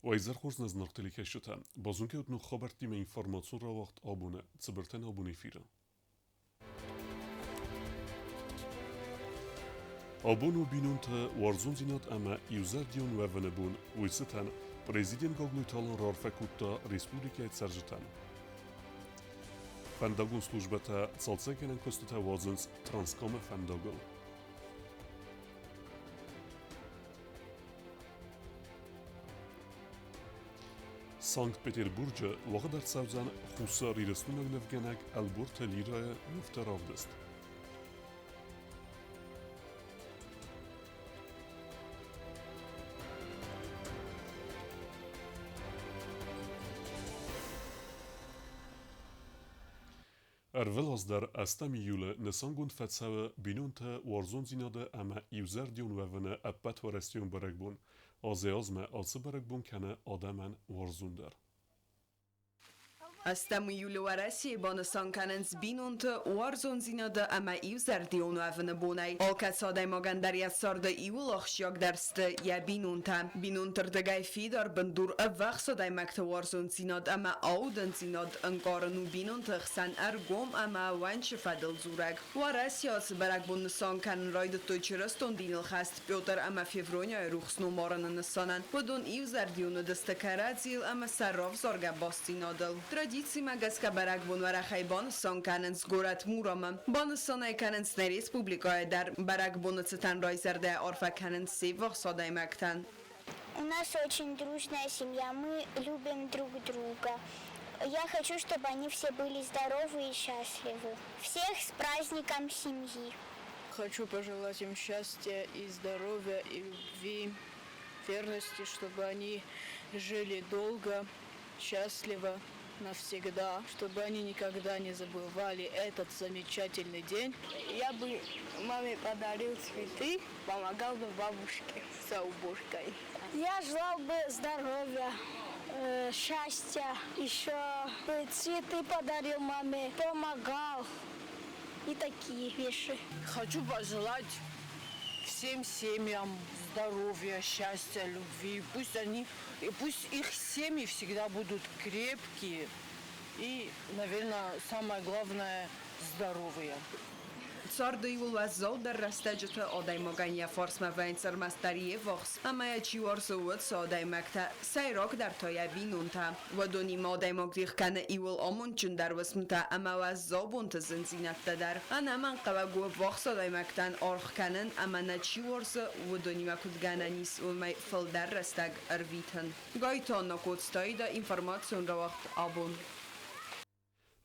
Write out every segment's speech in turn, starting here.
Уӕ хорз нӕ зынаргъ телекӕсджытӕ! Базонгӕ ног хабӕрттимӕ информацион рауагъд абоны цыбыртӕн абон эфиры. Абон у бинонты уарзондзинад ӕмӕ иузӕрдион уӕвыны бон. Уый цытӕн президент Гаглойты Алан раарфӕ кодта республикӕйы цӕрджытӕн. Фӕндагон службӕтӕ цалцӕггӕнӕн куыстытӕ уадзынц Транскамы фӕндагыл. Санкт-Петербурджы уагъд ӕрцӕудзӕн Хуссар Ирыстонаг нывгӕнӕг Ӕлборты Лирӕйы нывты равдыст. Ӕрвылаз дӕр ӕстӕм июлы нысангонд фӕцӕуы бинонты уарзондзинады ӕмӕ иузӕрдион уӕвыны ӕппӕтуӕрӕсейон бӕрӕгбон. Азӕй-азмӕ ацы бӕрӕгбон кӕны адӕмӕн уарзондӕр. Ӕстӕм июлы Уӕрӕсейы банысан кӕнынц бинонты уарзондзинады ӕмӕ иузӕрдион уӕвыны бонӕй. Алкӕцы адӕймагӕн дӕр йӕ царды иууыл ахсджиагдӕр сты йӕ бинонтӕ. Бинонты рдыгӕй фидар бындур ӕввахс адӕймӕгты уарзондзинад ӕмӕ аудындзинад ӕнкъарын у бинонты хсӕн ӕргом ӕмӕ ӕууӕнчы фӕдыл дзурӕг. Уӕрӕсе ацы бӕрӕгбон нысан кӕнын райдыдтой чырыстон диныл хӕст Петр ӕмӕ Февроняйы рухс ном арыны нысанӕн. Уыдон иузӕрдион уыдысты кӕрӕдзийыл ӕмӕ сӕ равзаргӕ бастдзинадыл. Традицимӕ гӕсгӕ бӕрӕгбон уӕрӕхӕй банысан кӕнынц горӕт Муромы. Банысан ӕй кӕнынц нӕ республикӕйы дӕр. Бӕрӕгбоны цытӕн райзӕрдӕ арфӕ кӕнынц се ввахс адӕймӕгтӕн. У нас очень дружная семья, мы любим друг друга. Я хочу, чтобы они все были здоровы и счастливы. Всех с праздником семьи! Хочу пожелать им счастья и здоровья, и любви, верности, чтобы они жили долго, счастливо, навсегда, чтобы они никогда не забывали этот замечательный день. Я бы маме подарил цветы, помогал бы бабушке за уборкой. Я желал бы здоровья, счастья, еще бы цветы подарил маме, помогал и такие вещи. Хочу пожелать всем семьям здоровья, счастья, любви. Пусть они, и пусть их семьи всегда будут крепкие и, наверное, самое главное, здоровые. Царды иууыл уӕззаудӕр рӕстӕджыты адӕймагӕн йӕ фарсмӕ вӕййынц ӕрмӕстдӕр йе ввахс ӕмӕ йӕ чи уарзы, уыцы адӕймӕгтӕ, сӕйрагдӕр та йӕ бинонтӕ. Уыдонимӕ адӕймаг дих кӕны иууыл амондджындӕр уысмтӕ ӕмӕ уӕззау бонты зындзинӕдтӕ дӕр. Ӕнӕмӕнгхъӕуӕг у ӕввахс адӕймӕгтӕн аргъ кӕнын ӕмӕ нӕ чи уарзы, уыдонимӕ куыд гӕнӕн ис, уымӕй фылдӕр рӕстӕг ӕрвитын. Гайтанна Коцтаида информацион рауагъд абон.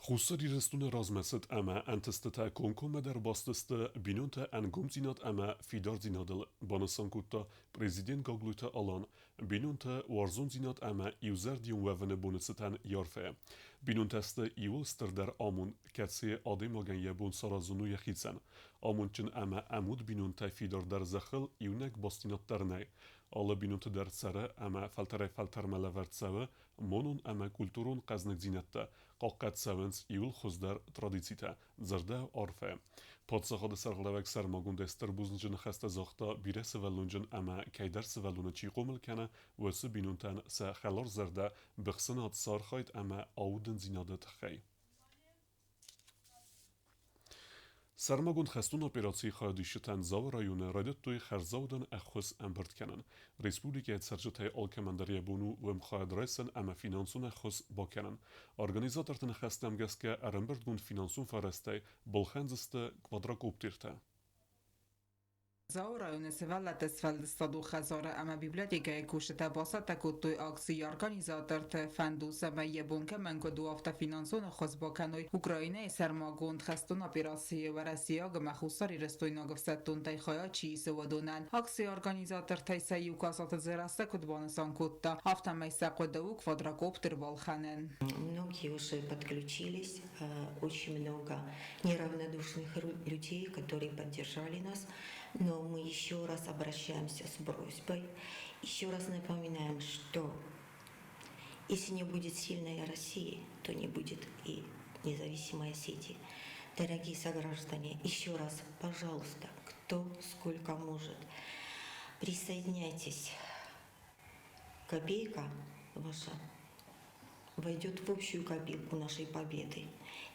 Хуссар Ирыстоны размӕцыд ӕмӕ ӕнтыстытӕ комкоммӕдӕр баст сты бинонты ӕнгомдзинад ӕмӕ фидардзинадыл, банысан кодта президент Гаглойты Алан. Бинонтӕ уарзондзинад ӕмӕ иузӕрдион уӕвыны боны цытӕн арфӕ. Бинонтӕ сты иууыл стырдӕр амонд, кӕцыйы адӕймагӕн йӕ бон саразын у йӕхицӕн. Амондджын ӕмӕ ӕмуд бинонтӕ фидардӕр зӕххыл иунӕг бастдзинад дӕр нӕй. Алы бинонты дӕр цӕры ӕмӕ фӕлтӕрӕй-фӕлтӕрмӕ лӕвӕрд цӕуы монон ӕмӕ культурон хъӕзныгдзинӕдтӕ хъахъхъӕд цӕуынц иууыл хуыздӕр традицитӕ, дзырдӕуы арфӕ. Паддзахады сӕргълӕууӕг сӕрмагондӕй стыр бузныджы ныхӕстӕ загъта бирӕсывӕллонджын ӕмӕ кӕйдӕр сывӕллоны чи хъомыл кӕны, уыцы бинонтӕн сӕ хӕларзӕрдӕ быхсынад, сархайд ӕмӕ аудындзинады тыххӕй. Сӕрмагонд хӕстон операцийы хайадисджытӕн Дзауы районы райдыдтой хӕрзаудӕн ӕххуыс ӕмбырд кӕнын. Республикӕйы цӕрджытӕй алкӕмӕн дӕр йӕ бон у уым хайад райсын ӕмӕ финансон ӕххуыс бакӕнын. Организаторты ныхӕстӕм гӕсгӕ ӕрӕмбырдгонд финансон фӕрӕзтӕй балхӕндзысты квадрокоптертӕ. Дзауы районы сывӕллӕтты сфӕлдыстадон хӕдзары ӕмӕ библиотекӕйы кусджытӕ бацӕттӕ кодтой акцийы организаторты фӕнд у, цӕмӕй йӕ бон кӕмӕн куыд у, афтӕ финансон ӕххуыс бакӕной Украинӕйы сӕрмагонд хӕстон операцийы уӕрӕсейаг ӕмӕ хуссарирыстойнаг ӕфсӕддонтӕй хайад чи исы, уыдонӕн. Акцийы организатортӕй сӕ иу Касаты Дзерассӕ куыд банысан кодта, афтӕмӕй сӕ хъуыды у квадрокоптер балхӕнын. Многие уже подключились, очень много неравнодушных людей, которые поддержали нас. Но мы еще раз обращаемся с просьбой, еще раз напоминаем, что если не будет сильной России, то не будет и независимой Осетии. Дорогие сограждане, еще раз, пожалуйста, кто сколько может, присоединяйтесь. Копейка ваша войдет в общую копилку нашей победы,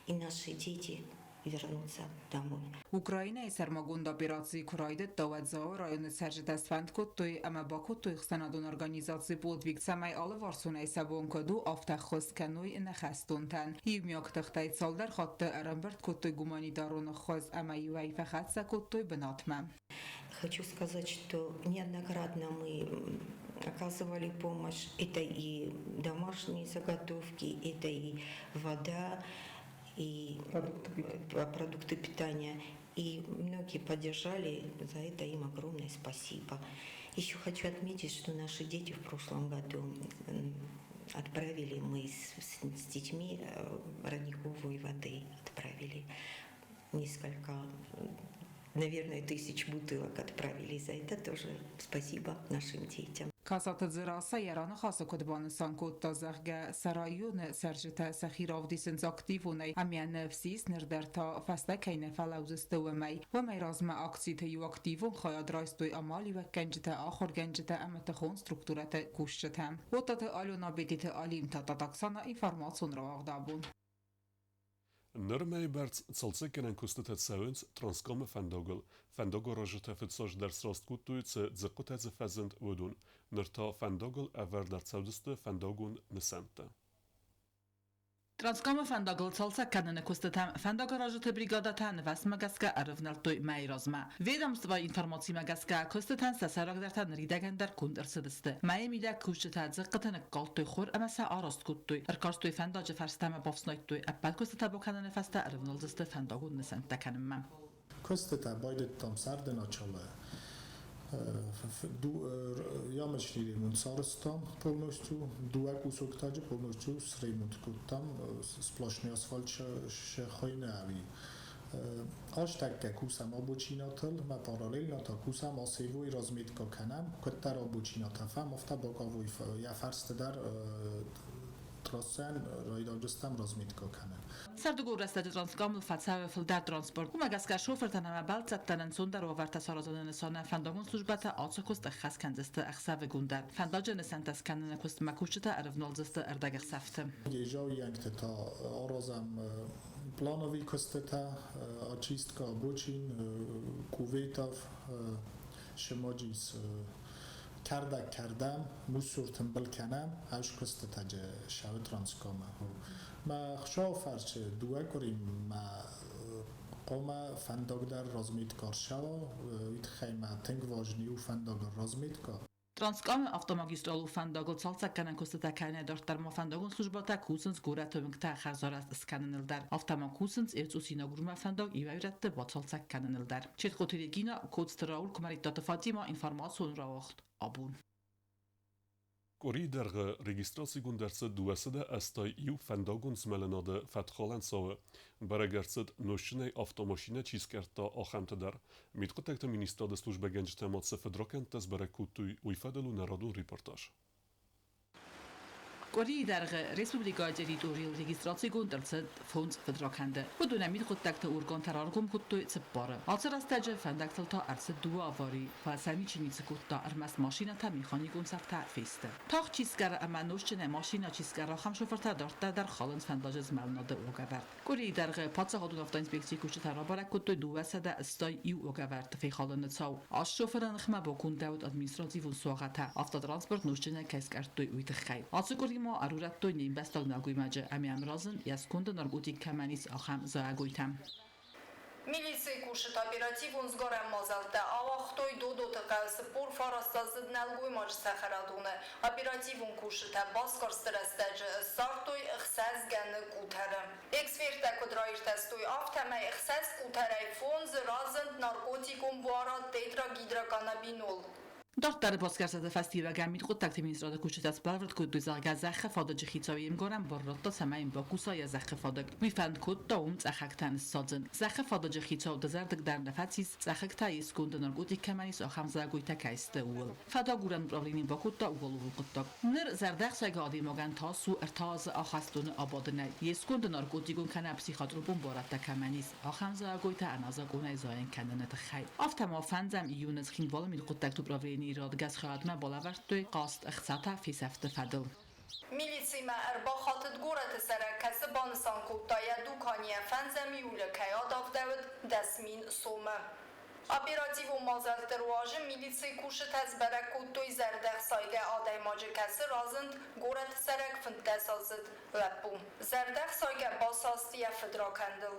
и наши дети вернутся домой. Украинӕйы сӕрмагонд операци куы райдыдта, уӕд Дзауы районы цӕрджытӕ сфӕнд кодтой ӕмӕ бакодтой ӕхсӕнадон организаци «Подвиг», цӕмӕй алыварсонӕй сӕ бон куыд у, афтӕ ӕххуыс кӕной нӕ хӕстонтӕн. Иумиаг тыхтӕй цалдӕр хатты ӕрӕмбырд кодтой гуманитарон ӕххуыс ӕмӕ-иу ӕй фӕхӕццӕ кодтой бынатмӕ. Хочу сказать, что неоднократно мы оказывали помощь. Это и домашние заготовки, это и вода, и продукты питания. И многие поддержали, за это им огромное спасибо. Еще хочу отметить, что наши дети в прошлом году отправили мы с детьми родниковой воды, отправили несколько, наверное, тысяч бутылок отправили. За это тоже спасибо нашим детям. Касаты Дзерассӕ йӕ раныхасы куыд банысан кодта, зӕгъгӕ, сӕ районы цӕрджытӕ сӕхи равдисынц активонӕй ӕмӕ ныфс ис, ныр дӕр та фӕстӕ кӕй нӕ фӕлӕудзысты, уымӕй. Уымӕй размӕ акциты иу активон хайад райстой амалиуӕггӕнджытӕ, ахуыргӕнджытӕ ӕмӕ тыхон структурӕты кусджытӕ. Уотаты Алена, Бетиты Алим, Татат Оксана, информацион рауагъд абон. Ныр мӕйы бӕрц цалцӕггӕнӕн куыстытӕ цӕуынц Транскамы фӕндагыл. Фӕндагаразджытӕ фыццаджыдӕр сраст кодтой, цы дзыхъхъытӕ дзы фӕзынд, уыдон. Ныр та фӕндагыл ӕвӕрд ӕрцӕудзысты фӕндагон нысӕнттӕ. Транскамы фӕндагыл цалцӕг кӕныны куыстытӕм фӕндагаразджыты бригадӕтӕ нывӕцмӕ гӕсгӕ ӕрывнӕлдтой мӕйы размӕ. Ведомствойы информацимӕ гӕсгӕ, куыстытӕн сӕ сӕйрагдӕртӕ ныридӕгӕн дӕр конд ӕрцыдысты. Мӕйы мидӕг кусджытӕ дзыхъхъыты ныккалдтой хур ӕмӕ сӕ араст кодтой, ӕркастой фӕндаджы фӕрстӕ ӕмӕ бафснайдтой, ӕппӕт куыстытӕ бакӕныны фӕстӕ ӕрывналдзысты фӕндагон нысӕнттӕ кӕнынмӕ. Куыстытӕ байдыдтам сӕрды начало. Ямочный ремонт сарӕзтам полностью, дыууӕ кусоктаджы полностью сремонт кодтам, сплошной асфальт сӕхойнӕ ӕви. Астӕккӕ кусӕм обочинатыл, мӕ параллельно та кусӕм осевой разметка кӕнӕм, куыддӕр обочинатӕ фӕм, афтӕ боковой йӕ фӕрсты дӕр трассӕн райдайдзыстӕм разметка кӕнын. Сӕрдыгон рӕстӕджы Транскамыл фӕцӕуы фылдӕр транспорт. Уымӕ гӕсгӕ шофыртӕн ӕмӕ бӕлццӕттӕн ӕнцондӕр уавӕртӕ саразыны нысанӕн фӕндагон службӕтӕ ацы куыст ӕххӕст кӕндзысты ӕхсӕвыгон дӕр. Фӕндаджы нысӕнттӕ скӕныны куыстмӕ кусджытӕ ӕрывналдзысты ӕрдӕгӕхсӕвты. Егъау та аразӕм плановый куыстытӕ, очистка обочин, куветов, сымаджис кӕрдӕг кӕрдӕм, мусор тымбыл кӕнӕм, ӕз куыстытӕ шауы Транскамы. Мӕ хсау фӕрцы дыууӕ къуыри мӕ хъуамӕ фӕндаг дӕр разметка ӕрцӕуа, уый тыххӕй мӕ тынг важный у фӕндагыл разметка. Транскамы автомагистралон фӕндагыл цалцӕггӕнӕн куыстытӕ кӕнӕ дарддӕр ма фӕндагон службӕтӕ кусынц горӕты уынгтӕ хӕрзарӕзт скӕныныл дӕр. Афтӕ ма кусынц Эрцъусинагурмӕ фӕндаг иуӕй рӕтты бацалцӕг кӕныныл дӕр. Четкоты Регина, Коцты Рауль, Куымӕридтаты Фатима, информацион рауагъд абон. Къуырийы дӕргъы регистрацигонд ӕрцыд 281 фӕндагон змӕлынады фӕткхалӕн цауы. Бӕрӕг ӕрцыд, нозтджынӕй автомашинӕ чи скъӕрдта, ахӕмты дӕр. Мидхъуыддӕгты министрады службӕгӕнджытӕ ма цы фыдракӕндтӕ сбӕрӕг кодтой, уый фӕдыл у нӕ радон репортаж. Къуырийы дӕргъы республикӕйы территорийыл регистрацигонд ӕрцыд фондз фыдракӕнды. Уыдонӕн мидхъуыддӕгты органтӕ раргом кодтой цыппары. Ацы рӕстӕджы фӕндӕгтыл та ӕрцыд дыууӕ аварийы, фӕлӕ сӕ ничи ницы кодта, ӕрмӕст машинӕтӕ механикон цӕфтӕ фесты. Тагъд чи сгары ӕмӕ нозтджынӕй машинӕ чи сгары, ахӕм шофыртӕ дарддӕр дӕр халынц фӕндаджы змӕлынады уагӕвӕрд. Къуырийы дӕргъы паддзахадон автоинспекцийы кусджытӕ рабӕрӕг кодтой 281 уагӕвӕрды фехалыны цау. Аст шофыры ныхмӕ бакондӕуыд административон суагъӕтӕ, автотранспорт нозтджынӕй кӕй скъӕрдтой, уый тыххӕй. Ацы къуыри ма ӕрурӕдтой не мбӕстаг нӕлгоймаджы ӕмӕ йӕм разынд йӕ сконды наркотик кӕмӕн ис, ахӕм зайӕгойтӕ. Милицийы кусджытӕ оперативон сгарӕн мадзӕлттӕ ауагътой Додоты хъӕуы 49-аздзыд нӕлгоймаджы цӕхӕрадоны. Оперативон кусджытӕ басгӕрсты рӕстӕджы ссардтой ӕхсӕз гӕны къутӕры. Эксперттӕ куыд раиртӕстой, афтӕмӕй ӕхсӕз къутӕрӕй фондзы разынд наркотикон буарад тетрагидроканнабинол. Дарддӕры басгӕрстыты фӕстиуӕгӕн мидхъуыддӕгты министрады кусджытӕ сбӕлвырд кодтой, зӕгъгӕ, зӕххы фадыджы хицау йе мгарӕн бар радта, цӕмӕй йын бакуса йӕ зӕххы фадыг. Уый фӕнд кодта уым цъӕхӕгтӕ ныссадзын. Зӕххы фадыджы хицау дызӕрдыг дӕр нӕ фӕцис, цъӕхӕгтӕ йе сконды наркотик кӕмӕн ис, ахӕм зайӕгойтӕ кӕй сты, ууыл. Фӕдагурӕн управлени бакодта уголовон хъуыддаг. Ныр зӕрдӕхсайгӕ адӕймагӕн тас у 3 азы ахӕстоны абадынӕй. Йе сконды наркотикон кӕнӕ психотропон буарадтӕ кӕмӕн ис, ахӕм зайӕгойтӕ ӕнӕзакъонӕй зайын кӕныны тыххӕй. Афтӕ ма фӕндзӕм июны Цхинвалы мидхъуыддӕгты управленийы радгӕс хайадмӕ балӕвӕрдтой хъаст ӕхцатӕ фесӕфты фӕдыл. Милицимӕ ӕрбахатыд горӕты цӕрӕг, кӕцы банысан кодта, йӕ дуканийӕ фӕндзӕм июлы кӕй адавдӕуыд 10 000 сомы. Оперативон мадзӕлтты руаджы милицийы кусджытӕ сбӕрӕг кодтой зӕрдӕхсайгӕ адӕймаджы, кӕцы разынд горӕты цӕрӕг 15-аздзыд лӕппу. Зӕрдӕхсайгӕ басаст йӕ фыдракӕндыл.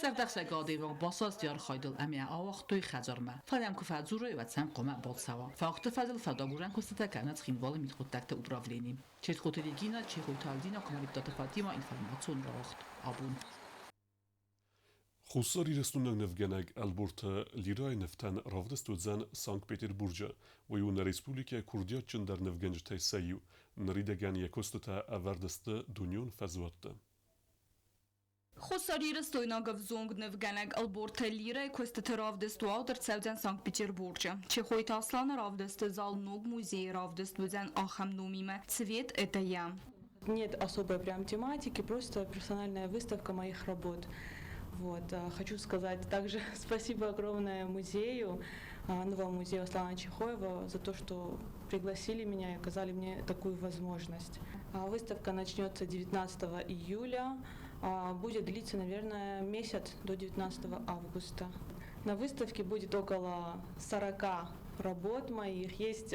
Зӕрдӕхсайгӕ адӕймаг басаст йӕ архайдыл ӕмӕ йӕ ауагътой хӕдзармӕ. Фӕлӕ йӕм куы фӕдзурой, уӕд сӕм хъуамӕ бацӕуа. Факты фӕдыл фӕдагурӕн куыстытӕ кӕны Цхинвалы мидхъуыддӕгты управлени. Чертхъоты Регина, Чехойты Альдина, Куымӕридтаты Фатима, информацион рауагъд абон. Хуссар Ирыстонаг нывгӕнӕг Ӕлборты Лирайы нывтӕн равдыст уыдзӕн Санкт-Петербурджы. Уый у нӕ республикӕйы курдиатджындӕр нывгӕнджытӕй сӕ иу. Ныридӕгӕн йӕ куыстытӕ ӕвӕрд сты дунеон фӕзуӕтты. Хуссарирыстойнаг ӕвзонг нывгӕнӕг Ӕлборты Лирайы куыстыты равдыст уагъд ӕрцӕудзӕн Санкт-Петербурджы. Чехойты Асланы равдысты зал ног музейы равдыст уыдзӕн ахӕм номимӕ «Цвет – это я». Нет особой прям тематики, просто персональная выставка моих работ. Вот. Хочу сказать также спасибо огромное музею, новому музею Аслана Чехоева, за то, что пригласили меня и оказали мне такую возможность. Выставка начнется 19 июля, будет длиться, наверное, месяц до 19 августа. На выставке будет около 40 работ моих. Есть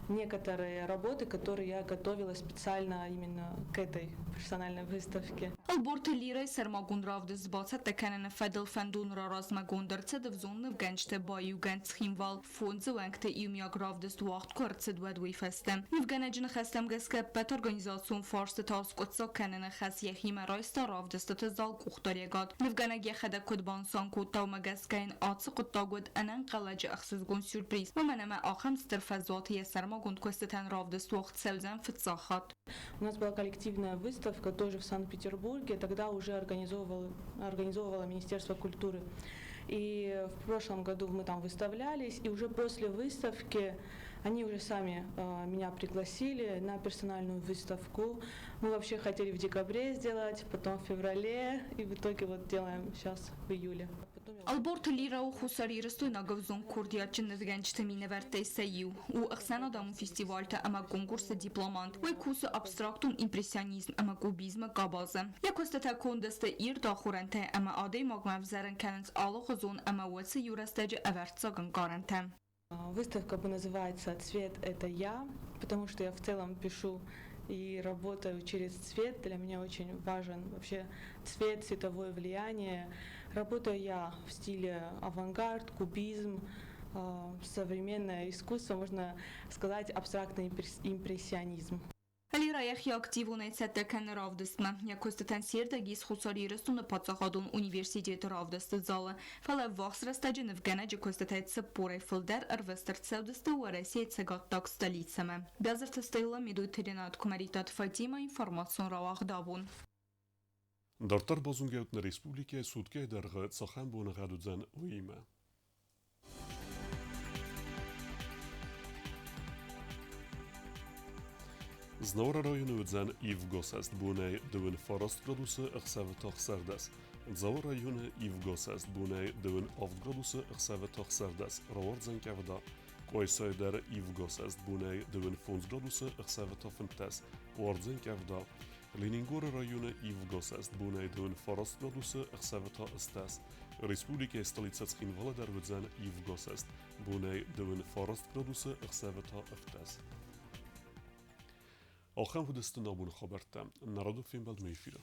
некоторые работы, которые я готовила специально именно к этой персональной выставке. Ӕлборты Лирайы сӕрмагонд равдыст бацӕттӕ кӕныны фӕдыл фӕндон раразмӕгонд ӕрцыд ӕвзонг нывгӕнджыты баиугӕнд Цхинвал фондзы уӕнгты иумиаг равдыст уагъд куы ӕрцыд, уӕд уый фӕстӕ. Нывгӕнӕджы ныхӕстӕм гӕсгӕ ӕппӕт организацион фарстытӕ аскъуыддзаг кӕныны хӕс йӕхимӕ райста равдыстыты зал къухдариӕгад. Нывгӕнӕг йӕхӕдӕг куыд банысан кодта, уымӕ гӕсгӕ йын ацы хъуыддаг уыд ӕнӕнхъӕлӕджы ӕхсызгон сюрприз, уымӕн ӕмӕ ахӕм стыр фӕзуаты йӕ сӕрмагонд куыстытӕн равдыст уагъд цӕудзӕн фыццаг хатт. У нас была коллективная выставка тоже в Санкт-Петербурге, тогда уже организовывало Министерство культуры. И в прошлом году мы там выставлялись, и уже после выставки они уже сами меня пригласили на персональную выставку. Мы вообще хотели в декабре сделать, потом в феврале, и в итоге вот делаем сейчас в июле. Ӕлборты Лира у хуссарирыстойнаг ӕвзонг курдиатджын нывгӕнджыты минӕвӕрттӕй сӕ иу. У ӕхсӕнадӕмон фестивальтӕ ӕмӕ конкурсты дипломант. Уый кусы абстрактон импрессионизм ӕмӕ кубизмы къабазы. Йӕ куыстытӕ конд сты ирд ахорӕнтӕ ӕмӕ адӕймагмӕ ӕвзӕрын кӕнынц алыгъуызон ӕмӕ уыцы иу рӕстӕджы ӕвӕрццаг ӕнкъарӕнтӕ. Выставка называется «Цвет – это я», потому что я в целом пишу и работаю через цвет. Для меня очень важен вообще цвет, цветовое влияние. Работаю я в стиле авангард, кубизм, современное искусство, можно сказать, абстрактный импрессионизм. Лира йӕхи активонӕй цӕттӕ кӕны равдыстмӕ. Йӕ куыстытӕн се рдӕг ис Хуссар Ирыстоны паддзахадон университеты равдысты залы. Фӕлӕ ӕввахс рӕстӕджы нывгӕнӕджы куыстытӕй 40-ӕй фылдӕр ӕрвыст ӕрцӕудзысты Уӕрӕсейы цӕгаттаг столицӕмӕ. Бязырты Стелла, Медойты Ренат, Куымӕридтаты Фатимӕ, информацион рауагъд абон. Дарддӕр базонгӕ ут нӕ республикӕйы суткӕйы дӕргъы цахӕм боныгъӕд уыдзӕн, уыимӕ. Знауыры районы уыдзӕн ивгосӕст бонӕй 29 градусы, ӕхсӕвы та 16. Дзауы районы ивгосӕст бонӕй 27 градусы, ӕхсӕвы та 16, рауардзӕн къӕвда. Къуайсайы дӕр ивгосӕст бонӕй 25 градусы, ӕхсӕвы та 15, уардзӕн къӕвда. Ленингоры районы ивгосӕст бонӕй 29 градусы, ӕхсӕвы та 10. Республикӕйы столицӕ Цхинвалы дӕр уыдзӕн ивгосӕст бонӕй 29 градусы, ӕхсӕвы та 10. Ахӕм уыдысты нӕ абоны хабӕрттӕ. Нӕ радон фембӕлдмӕ эфиры.